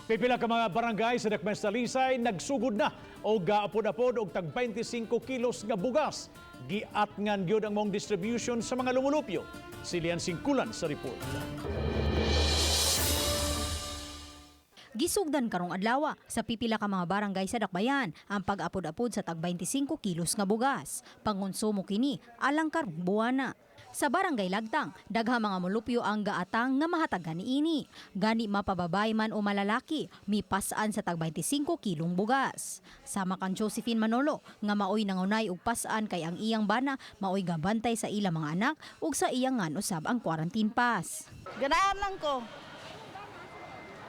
Pipila ka mga barangay sa Dakbayan sa Talisay nagsugod na og gaapod-apod og tag 25 kilos nga bugas. Giatngan gyud ang maong distribution sa mga lumulupyo. Si Lian Singkulan sa report. Gisugdan karong adlaw sa pipila ka mga barangay sa Dakbayan ang pag-apod-apod sa tag 25 kilos nga bugas. Pangonsumo kini alang karong buwana. Sa Barangay Lagtang, dagha mga molupyo ang gaatang nga mahatagan niini. Gani mapababay man o malalaki, mipas-an sa tag 25 kilong bugas. Sama kang Josephine Manolo nga maoy nangunay og pas-an kay ang iyang bana maoy gabantay sa ilang mga anak ug sa iyang ngan usab ang quarantine pass. Ganaan lang ko.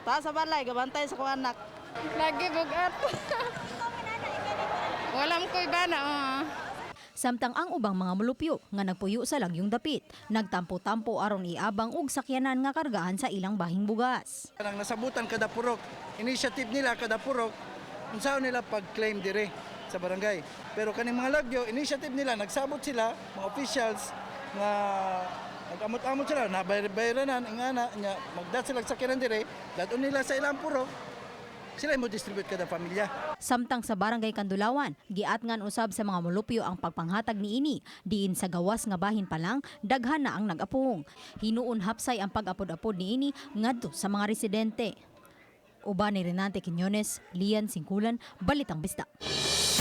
Ta sa balay, gabantay sa kong anak. Lagi bugat. Walang ko iba na. Oh. Samtang ang ubang mga molupyo nga nagpuyo sa lagyong dapit, nagtampo-tampo aron iabang og sakyanan nga kargahan sa ilang bahing bugas. Ang nasabutan kada purok, initiative nila kada purok, unsaon nila pag-claim dire sa barangay. Pero kaning mga lagyo, initiative nila, nagsabot sila, mga officials, nga nag-amot-amot sila, nabayranan, ingana, nya, magdat sila sa sakyanan dire, dadon nila sa ilang purok, sila mo distribute kada pamilya. Samtang sa Barangay Kandulawan, giatngan usab sa mga molupyo ang pagpanghatag niini, diin sa gawas nga bahin pa lang, daghan na ang nag-apong. Hinuon hapsay ang pag-apod-apod niini ngadto sa mga residente. Uban ni Renante Quiñones, Lian Singkulan, Balitang Bisdak.